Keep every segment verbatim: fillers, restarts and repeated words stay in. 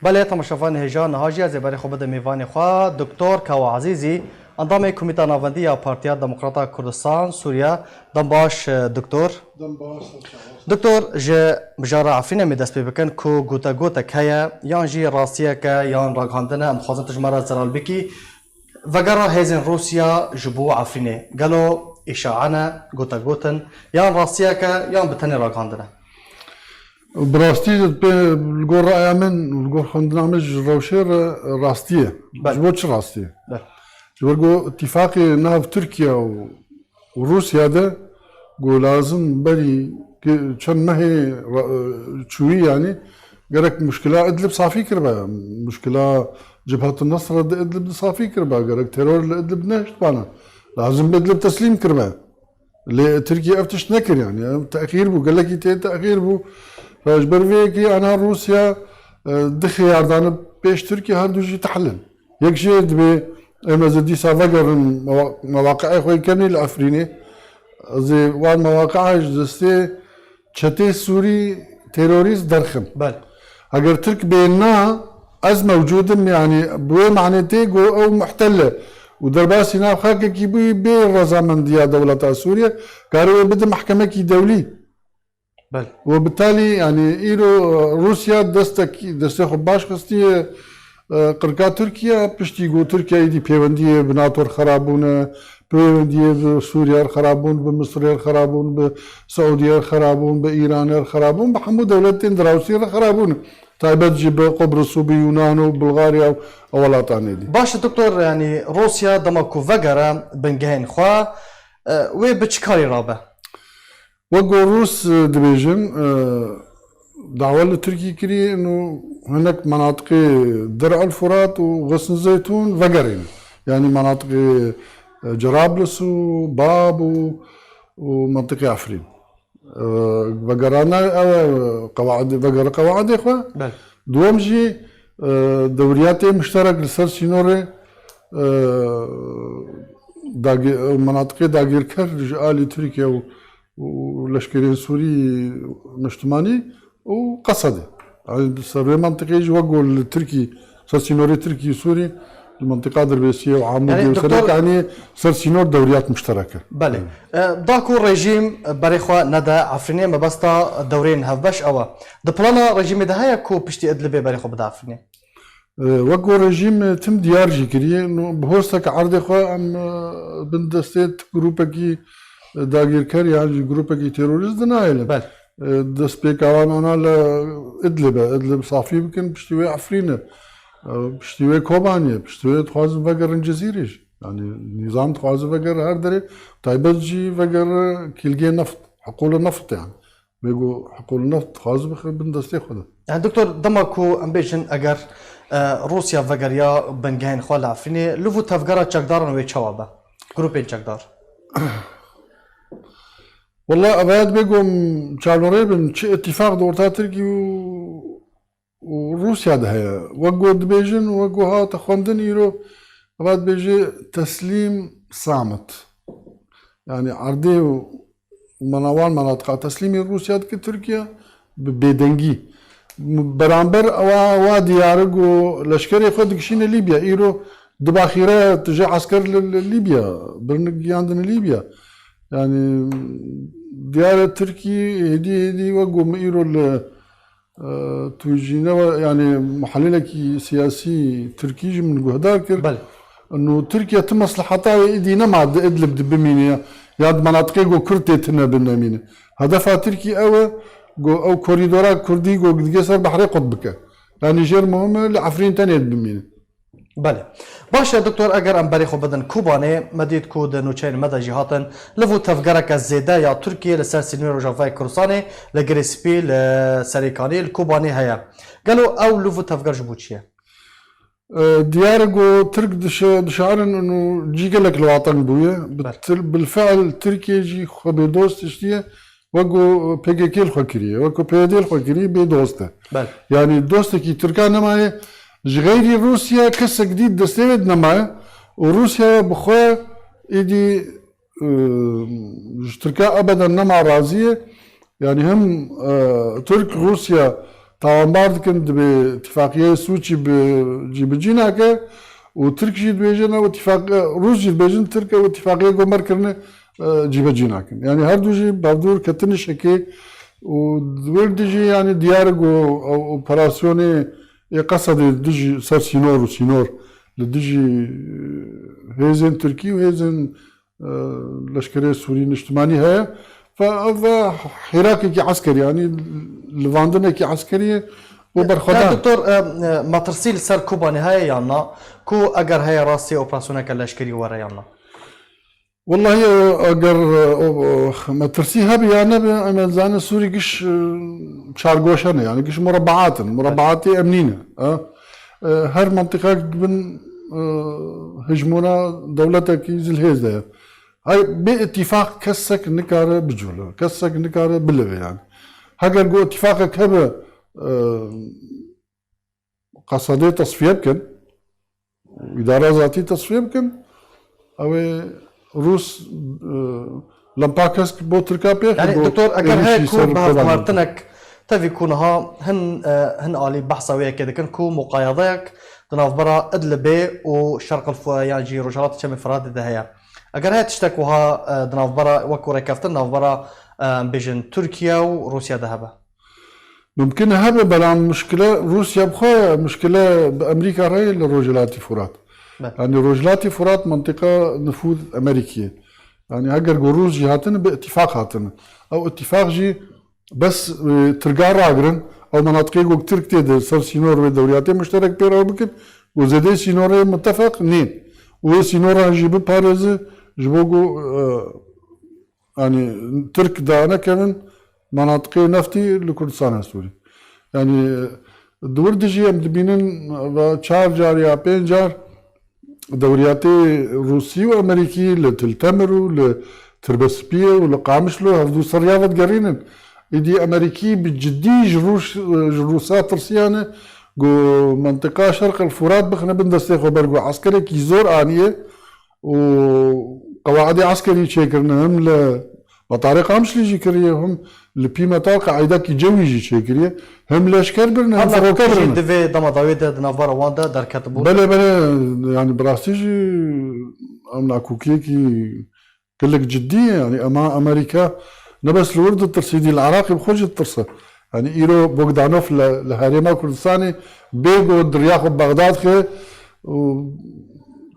Belê, temaşevanên hêja, niha jî ez ê berê xwe bidim mêvanê xwe, Doktor Kawa Ezîzî, endamê Komîta Navendî ya Partiya Demokrata Kurdistan Sûriye. Dem baş, e, Doktor. Dem baş, sağ ol. Doktor, ji mijara Efrînê em ê dest pê bikin ku gotegotek heye, yan jî rastiyek e, yan ragihandin e, em dixwazin tu ji me re zelal bikî. Vegera hêzên Rûsya ji bo Efrînê gelo îşae ne, gotegot in, yan rastiyek e, yan bi tenê ragihandin e? Bi rastî, pê, li gor raya min û li gor xwendina min ji rewşê re rastî ye. Belê. Ji bo çi rastî ye? Belê. Ji ber ku îtîfaqê nav Tirkiye û û Rûsya de ku lazim berî ki-, çend mehê ra-, çûyî, yanî gerek muşkila Idlib safî kiribe. Muşkila Cibhet Nusra di Idlib de safî kiribe. Gerek teror li Idlib nehiştbana. Lazim bi Idlib teslîm kiribe. Lê Tirkiye ev tişt nekir, yanî. Ev texîr bû, gelekî tê texîr bû. Ji ber vê yekê ana Rûsya, e, du xiyar dane pêş Tirkiye, her du jî tehlin. Yek jê dibê em ez ê dîsa vegerin mewa-, mewaqi'ê xwe yê kevnî li Efrînê. Ez ê wan mewaqi'a ji destê çetê Sûrî terorîst derxim. Belê. Eger Tirk bê na, ez mewcûd im, yanî bi wê manê tê ku ew muhtel e û derbasî nav xakekî bûyî bê rezamendiya dewleta Sûriye, kare wê bide mehkemekî dewlî. Belê. We bitalî, yanî îro Rûsya destekî, destê xwe baş xistiye, e, qirka Tirkiye, piştî ku Tirkiye êdî pêwendiyê bi NATO re xerabûne, pêwendiyê bi Sûriye re xerabûn, bi Misirê re xerabûn, bi Siûdiyê re xerabûn, bi Îranê re xerabûn, bi hemû dewletên derawsî re xerabûn. Taybet jî bi Qubris û bi Yunan û Bulgarya û ew welatanê dî. Baş e doktor, yanî Rûsya dema ku vegere bingehên xwe, e, wê bi çi karî rabe? Wek ku Rûs, e, dibêjin, e, dawa li Tirkî kirî, û hinek menatiqê Dir el Furat û Xisn Zeytûn vegerîn. Yanî menatiqê, e, Cerablus û Bab û, û menatiqê Efrîn. E, vegerana ew e, qewaidê, vegere qewaidê xwe. Belê. Duwem jî, e, dewriyatê muşterek li ser sînorê, e, dagî-, menatiqê dagîrker ji alî Tirkiye û û leşkerên Sûrî, niştimanî û Qesedê. Yanî ser vê mantiqê jî wek ku li Tirkî, ser sînorê Tirkî û Sûrî, li mantiqa Dirbêsiyê û Amûdê Yanî û doktor Serêkaniyê ser sînor dewriyat muşterek e. Belê. E, da ku rejîm berê xwe nede Efrînê, mebesta dewreyên hevbeş ew e. Di plana rejîmê de heye ku piştî Idlibê berê xwe bide Efrînê? E, wek ku rejîm, e, tim diyar jî kiriye, no, bi hostek erdê xwe em, e, bin destê t-, grûpekî, e, dagîrker yan jî grûpekî terorîst dinahêlin. Belê. E, destpêka wan ana li Idlib e. Idlib safî bikin, piştî wê Efrîn e. E, piştî wê Kobanî ye, piştî wê dixwazin vegerin Cizîrê jî. Yanî nîzam dixwaze vegerin her derê, taybet jî vegerin kîlgê neft, heqûlê neft yani. Bê ku heqûl neft dixwaze bixe bin destê xwe de. Yani doktor, dema ku em bêjin eger, e, Rûsya vegeriya bingehên xwe li Efrînê, li vû tevgera çekdaran wê çawa be? Grûpên çekdar. Walla ev heye dibê ku em çavnorê bin, çi îtîfaq di orta Tirkî û û Rûsya de heye. Wek ku dibêjin, wek ku hate xwendin îro, eva dibêje teslîm samit. Yani erdê û mana wan manatiqa teslîmê Rûsya dike Tirkiye bi bêdengî. Beramber ewa, wa diyar e ku leşkerê xwe dikişîne Lîbya. Îro dibaxîre tije esker li, li Lîbya. Birnik giyandin Lîbya. Yani diyar e Tirkî hêdî hêdî wek ku min îro li Ee, tu jî ne we, yani muhelilekî siyasî Tirkî jî min guhdar kir. Belê. Eno Tirkiye ti meslehata wê êdî nema di Idlib de bimîne ya, ya di menatiqê ku Kurd tê tune binemîne. Hedefa Tirkî ew e ku ew korîdora Kurdî ku dike ser behrê qut bike. Yanî jêr muhim e li Efrîn tenê bimîne. Belê. Baş e, doktor, eger em berê xwe bidin Kobanê, me dît ku di nûçeyên me de jî hatin, li vû tevgereke zêde ya Tirkiyê li ser sînorê Rojavayê Kurdistanê, li Girê Spî, li Serêkanî, li Kobanê heye. Gelo ew li vû tevger ji bo çi ye? E, diyar e ku Tirk dişe-, dişarin û cî gelek li wateng bûye. Bi Belê. Tir-, bilfiil Tirkiye jî xwe bê dost tiştiye. Wek ku P K K li xwe kiriye, wek ku P Y D li xwe kiriye, bê dost e. Belê. Yanî dostekî Tirka nemaye, ji xeyrî Rûsya kesek dî destê wê de nemaye û Rûsya bi xwe êdî, e, ji Tirka ebeden nema razî ye. Yanî him, e, Tirk, Rûsya tawanbar dikin, dibê îtîfaqiyê Sûçî bi cîbicî nake û Tirk jî dibêjin ew îtîfaq, Rûs jî dibêjin Tirk ew îtîfaqiyê ku me kirine, e, cîbecî nakin. Yanî her du jî berdûr ketine şekê û di wir dijî yanî diyar e ku ew operasyonê ê Qesedê dijî ser sînor û sînor li dijî, e, hêzên Tirkî û hêzên e, leşkerê Sûrî Niştimanî heye. Fe ev e hêrakekî eskerî, yanî livandinekî eskerî ye bo Ya, berxwedan. Doktor, e, e, metirsî li ser Kobanê heye yan na? Ku eger heye rastî operasyoneke leşkerî were yan na? Wellahî, e, eger, e, o, o, metirsî hebe ya nebe, em ê zanin Sûrî giş, e, çargoşe ne, yanî giş murebaat in, murebaatê emnî ne, e. E, her mentiqek bin, e, hejmona dewletekî zilhêz de ye. Hay, bê îtîfaq kesek nikare bicûle, kesek nikare bilive yani. Heger ku îtîfaqek hebe, e, Qesedê tesfiye bikin, îdara zatî tesfiye bikin, ew ê Rûs, e, lempa kesk bo Tirka pêx Yani, bo doktor, eger hêrişî heye ku ser Kobanê bihevguhertinek, tevî ku niha hin, e, hin alî behsa wê yekê dikin ku muqayedeyek di navbera Idlibê û Şerqil Fu-, yan jî Rojhilatê Çemê Firatê de heye. Eger heye tiştek wiha, e, di navbera, wekû rêkeftin navbera, e, em bêjin Tirkiye û Rûsya de hebe? Mumkin e hebe, belam muşkile Rûsya bi xwe ye, muşkile bi Amerîka re ye li Rojhilatî Furat. Be. Yani Rojhilatî Furat mentiqa nifûz Amerîkî ye. Yani heger ku Rûs jî hatine, bi îtîfaq hatine. Ew îtîfaq jî bes, e, Tirka ragirin, ew menatiqê ku Tirk tê de ser sînor wê dewriyatê muşterek pê re bikin, ku zêdê sînorê mitefeq nê. Û wê sînoran jî biparêze, ji bo ku, e, yanî Tirk danekevin menatiqê neftî li Kurdistana Sûrî. Yanî di wir de jî em dibînin ve çar car ya pênc car dewriyatê Rûsî û Amerîkî li Til Temir û li Tirbespiyê û li Qamişlo hevdû ser ya ve digerînin. Îdî Amerîkî bi cidî ji Rûs, ji Rûsa tirsiyane ku mentiqa Şerq el Furat bixine bin destê xwe ber ku eskerekî zor aniye û qewaidê eskerî çêkirine, him li Metarê Qamişlî jî kiriye, him li Pîmeta qeidekî cewî jî çêkiriye, him leşker birine, him Hemla firoke Kurdî jî birine. Di vê dema dawiyê de di navbera wan de derketibû. Belê, belê, yani bi rastî jî ew nakokiyekî gelek cidî ye. Yani ema Amerîka ne bes li wir ditirsî, dî li Iraqê bi xwe jî ditirse. Yani îro Bogdanov li, li Herêma Kurdistanê bê ku di riya xwe Bexdad xe û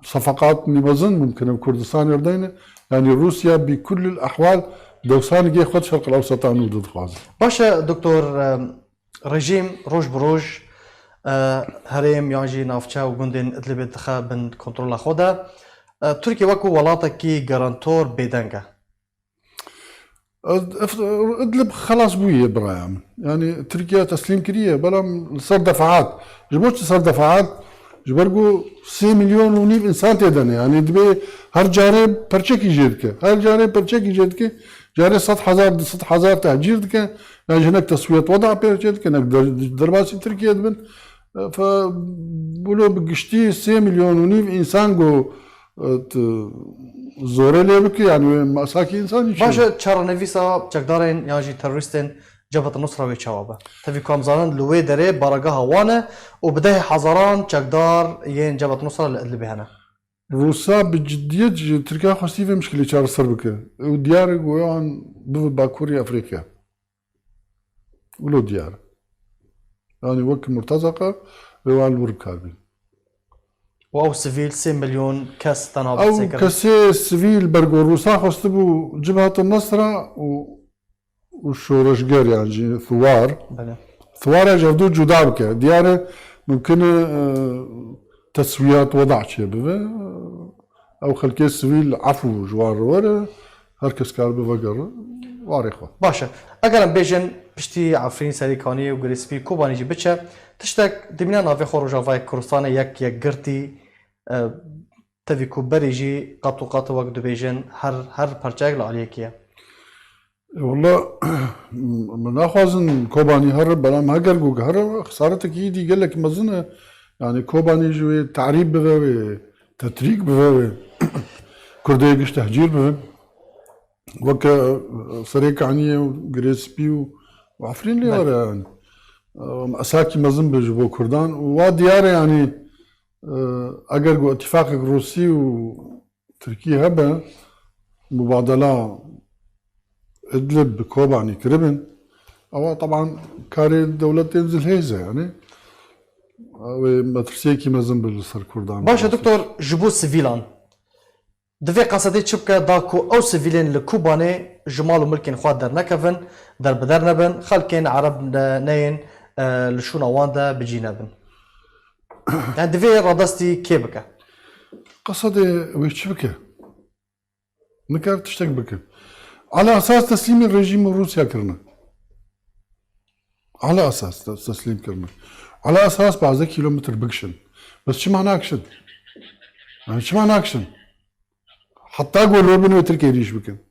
sefeqat mîmezin mumkin e Kurdistanê re deyne. Yani Rûsya bi kullil ehwal dewsanî gê xwe di Şerq el Ewseta nû de dixwaze. Baş e, Doktor, e, rejîm roj bi roj, e, herêm yan jî navçe û gundên Idlibê dixe bin kontrola xwe de. E, Tirkiye wekû welatekî garantor bêdeng e. Ez, ef-, Idlib xelas bûye biraya min. Yani Tirkiye teslîm kiriye, belam li ser defaat. Ji bo çi ser defaat? Ji ber ku sê milyon û nîv însan tê de ne. Yani dibê her carê perçekî jê dike. Her carê perçekî jê dike. Carê sed hezar, du sed hezar tehcîr dike. Yani ji hinek teswiyet weda pê çê dike, hinek der-, derbasî Tirkiye dibin. Fe, wilo bi giştî sê milyon û nîv însan ku, e, tu zorê lê bike, yani wê masakî însanî çi? Baş e, çarenivîsa çekdarên yan jî terorîstên Cebhet Nusra wê çawa be? Tevî ku em zanin li wê derê baregeha wan e û bi dehê hezaran çekdar yên Cebhet Nusra li Idlibê hene. Rûsa bi ciddiyet ji Tirkiya xwestî vê mişkilê çareser bike. Ew diyar e ku wê wan bibe Bakurê Efrîqya. Wilo diyar e. Yanî wek murtezaka wê wan li wir bikarbîn. Û ew sivîl sê milyon kes tenha Ew kesê sivîl ber ku Rûsa xwestibû Cibhat Nesra û, û şoreşger yan jî thiwar. Belê. Thiwara ji hevdû cuda bike. Diyar e mumkin e, e, teswiyat weda çêbibe. Ew xelkê sivîl efû ji wan re were, her kes karibe vegere warê xwe. Baş e. Eger em bêjin piştî Efrîn, Serêkaniyê û Girêspî Kobanî jî biçe, tiştek dimîne navê xwe Rojavayê Kurdistanê yek yekgirtî, e, tevî ku berê jî qat û qat wek dibêjin her, her perçeyek li aliyekî ye. E, wela, min naxwazin Kobanî here, belam heger ku here, xesaretekî îdî gelek mezin e. Yani Kobanî ji wê tarîb bibe, wê tetrîk bibe, wê Kurdê giş tehcîr bibe. Weke, e, Serêkaniyê û Girêspî û, û Efrîn lê Belê. Were yani. e, mesakî mezin be ji bo Kurdan. Û wa diyar e, yanî, e, eger ku îtîfaqek Rûsî û Tirkî hebe, mubadela Idlib bi Kobanî kiribin, ewa teban karê dewletên zilhêz e, yanî. Ew ê metirsiyekî mezin bi li ser Kurdan. Baş e, doktor, ji bo sivîlan, divê qesedê çi bike da ku ew sivîlên li Kobanê ji mal û milkên xwe dernekevin, derbider nebin, xelkên Ereb ne-, neyên, e, li şûna wan de bi cî nebin? Yani divê radestî kê bike? Qesedê wê çi bike? Nikar tiştek bike. Ala esas teslîmê rejîmê Rûsya kirine. Ala esas te-, teslîm kirine. Ala esas pazdeh kîlometr bikişin. Bes çima nakişin? Yani çima nakişin? Heta ku lobin wê Tirkiyê rîş bikin.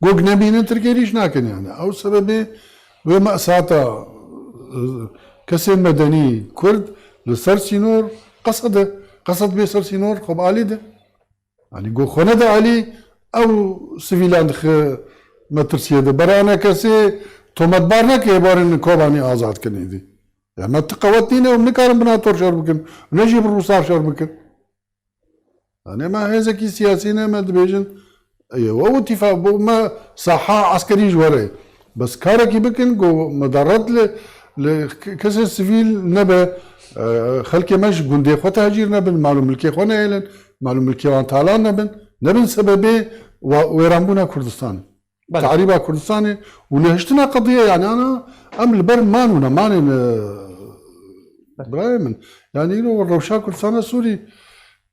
Gok nebînin Tirkiyê rîş nakin yani. Ew sebebê wê mesata, e, kesên medenî Kurd li ser sînor qesede. Qesed bê ser sînor xwe bi alî de. Yanî ku xwe nede alî, ew sivîlan dixe metirsiyê de. Berane kesê tometbar neke ê barên Kobanî azad kin êdî. Ya me ti qewet nîne û nikarin bi NATO şer bikin. Ne jî bi Rûsan şer bikin. Yanî me hêzekî siyasî ne, me dibêjin, eye, we û tîfa, bo me saha eskerî ji were. Bes karekî bikin ku medaret li, li kesên sivîl nebe, e, xelkê me ji gundê xwe tehcîr nebin, mal û milkê xwe nehêlin. Malûm milkê wan talan nebin, nebin sebebê wa-, wêranbûna Kurdistanê. Belê. Tehrîba Kurdistanê û nehiştina qediye, yani ana em li ber man û nemanên, e, Belê. birayê min. Yani îro rewşa Kurdistana Sûrî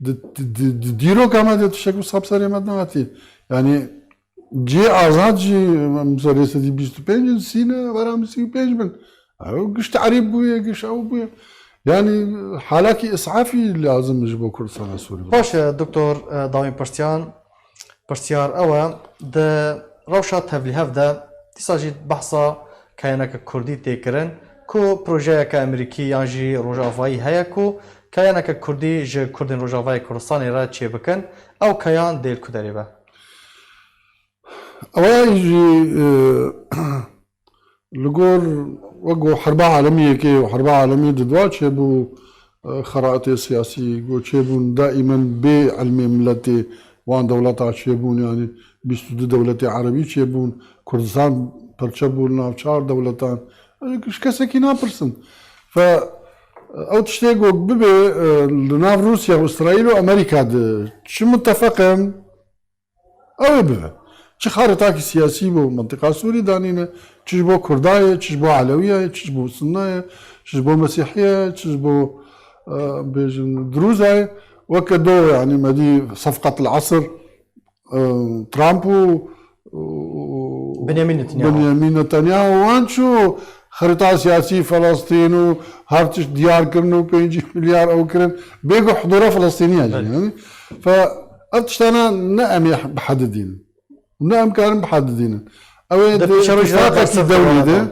di, di, di, di dîroka me de tiştek wisa bi serê me nehatî. Yani cihê azad jî em serê sedî bîst û pênc in, sîne vera min sî û pênc bin. Ew giş tehrîb bûye, giş ew bûye. Yani halakî îsafî lazim ji bo Kurdistana Sûrî. Baş e, doktor, e, dawîn pirsiyan, pirsiyar ew e, di rewşa tevlîhev de dîsa jî behsa keyaneke Kurdî tê kirin, ku projeyeke Amerîkî yan jî Rojavayî heye ku keyaneke Kurdî ji Kurdên Rojavayê Kurdistanê re çêbikin, ew keyan dê li ku derê be? Ew jî, e, Li gor wek ku herba alemî yekê û herba alemî di dua çêbû, e, xeratê siyasî, ku çêbûn daîmen bê ilmê miletê wan dewleta çêbûn, yanî bîst û du dewletê erebî çêbûn, Kurdistan perçe bû li nav çar dewletan. Ji kesekî napirsin. Fe ew tiştê ku bibe, e, li nav Rûsya û Îsraîl û Amerîka de çi mitefeq in, Ew ê bibe. Çi xaritakî siyasî bo mintiqa Sûrî danîne, çi ji bo Kurda ye, çi ji bo Elewiya ye, çi ji bo Sunna ye, çi ji bo Mesîhiya ye, çi ji bo, e, bêjin Dirûza ye. Weke do, yanî me dî sefqet el esr, e, Trump û, û Benjamin Netanyahu. Benjamin Netanyahu wan çû xerîta siyasî Felestîn û her tişt diyar kirin û pêncî milyar ew kirin. Bêgo hudura Felestîniya jî, Belê. yanî. Fe ev tiştana ne em ê bihedidînin. Ne em karin bihedidînin. Ew ê Di di pêşerojê de îtîfaqekî bersiv dewlî de, dewleta.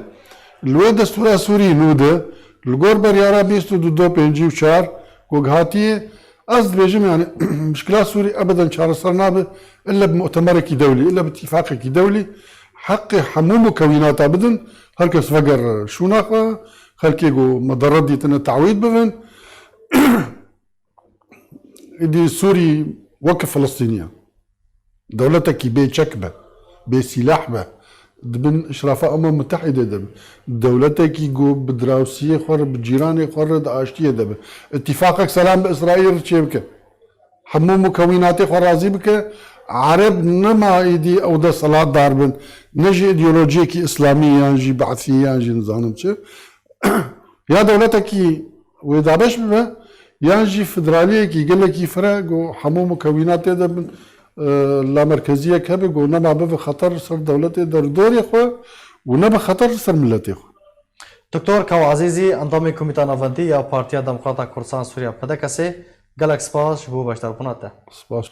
li wê destûra Sûrî nû de, li gor beryara bîst û du do pêncî û çar ku hatiye, ez dibêjim, yanî, mişkila Sûrî ebeden çareser nabe, illa bi mutemerekî dewlî, illa bi îtîfaqekî dewlî, heqê hemû mukewînata bidin, her kes veger şûna xwe, xelkê ku medaret dîtine te'wîd bibin. Îdî Sûrî weke Filistîniya. Dewletekî bê çek be, bê sîlah be, di bin îşrafa Umem Mutehîdê de be. Dewletekî ku bi dirawsiyê xwe re, bi cîranê xwe re di aştiyê de be. Îtîfaqek selam bi Îsraîl re çêbike. Hemû mukewînatê xwe razî bike. Ereb nema îdî ew desthilatdar bin. Ne ji îdeolojiyekî îslamî yan jî be'sî yan jî nizanim çi. Ya dewletekî wê dabeş bibe, yan jî federaliyekî gelekî fire ku hemû mukewînatê de bin, e, lamerkeziyek hebe ku nema bibe xeter li ser dewletê derdorê xwe û nebe xeter li ser miletê xwe. Doktor Kawa Ezîzî, endamê Komîta Navendî ya Partiya Demokrata Kurdistan Sûriya, P D K S'ê, gelek spas ji bo beşdarbûna te. Spas.